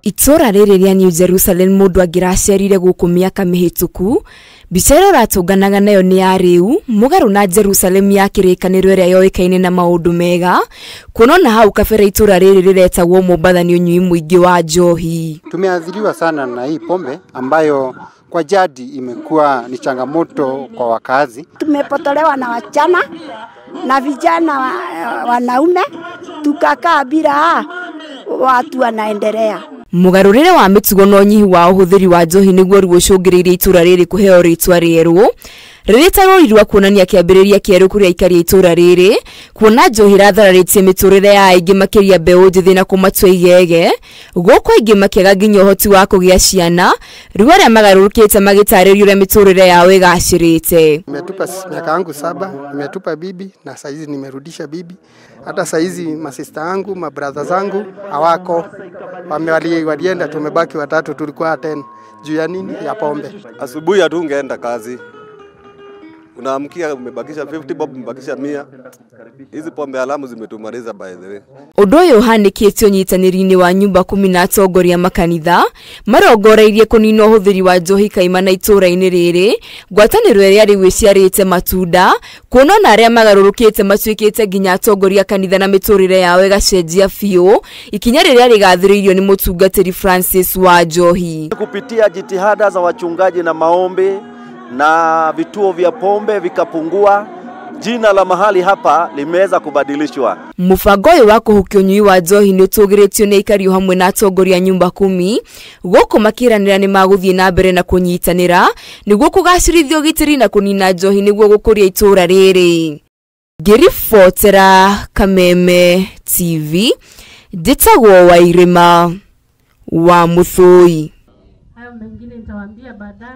Itũra rĩrĩ rĩa New Jerusalem mũndũ angĩracerire gũkũ mĩaka mĩhĩtũku, mbica ĩrĩa ũratũnganaga nayo nĩ ya rĩu mũgarũ na Jerusalem ya kĩrĩkanĩro ĩrĩa yoĩkaine na maũndũ mega, kuona ona hau kabere itũra rĩrĩ rĩretagwo Mombatha nĩ ũnyui mũingĩ wa njohi. Tumeathiriwa sana na hii pombe ambayo kwa jadi imekuwa ni changamoto kwa wakazi. Tumepotolewa na wachana na vijana wanaume, tukakaa bila watu wanaendelea. Mũgarũrĩre wa mĩtugo na ũnyihu wa ũhũthĩri wa njohi nĩguo rĩu ũcũngĩrĩirie itũra rĩrĩ kũheo rĩtwa rĩerũ rĩrĩ rũri rwa kuonania kĩambĩrĩria kĩerũ kũrĩ aikari a itũra rĩrĩ, kuona njohi ĩrathararĩtie mĩtũrĩre ya aingĩ makĩria mbeũ njĩthĩ na kũmatua igege, gũkũ aingĩ makĩaga nginya ũhoti wa kũgĩa ciana, rĩu arĩa magarũrũkĩte magĩtarĩrio ũrĩa mĩtũrĩre yao ĩgacĩrĩte. Nimetupa miaka yangu 7, nimetupa bibi na saizi nimerudisha bibi. Hata saizi masista yangu, mabradha zangu hawako, walienda, tumebaki watatu, tulikuwa 10. Juu ya nini? Ya pombe. Asubuhi hatungeenda kazi, unaamkia umebakisha 50 bob, umebakisha 100. Hizi pombe alamu zimetumaliza by the way. Ũndũ ũyũ ũhanĩkĩte ũnyitanĩri-inĩ wa nyumba 10 na atongoria makanitha marongoreirie kũnina ũhũthĩri wa njohi kaimana itũra-inĩ rĩrĩ, ngwatanĩro ĩrĩa rĩu ĩciarĩte matunda, kuona ona arĩa magarũrũkĩte matuĩkĩte nginya atongoria kanitha na mĩtũrĩre yao ĩgacenjia biũ, ikinya rĩrĩa rĩgathĩrĩirio nĩ mũtungatĩri Francis wa Njohi. Kupitia jitihada za wachungaji na maombi na vituo vya pombe vikapungua, jina la mahali hapa limeweza kubadilishwa. Mũbango ũyũ wa kũhukia ũnyui wa njohi nĩ ũtũgĩrĩtio nĩ aikari hamwe na atongoria nyumba 10 gũkũ makĩranĩra nĩ magũthiĩ na mbere na kũnyitanĩra nĩguo kũgacĩrithia ũgitĩri na kũnina njohi nĩguo gũkũria itũra rĩrĩ. Ngĩribotera Kameme TV, njĩtagwo Wairĩma wa Mũthũi. Hayo mengine nitawaambia baadaye.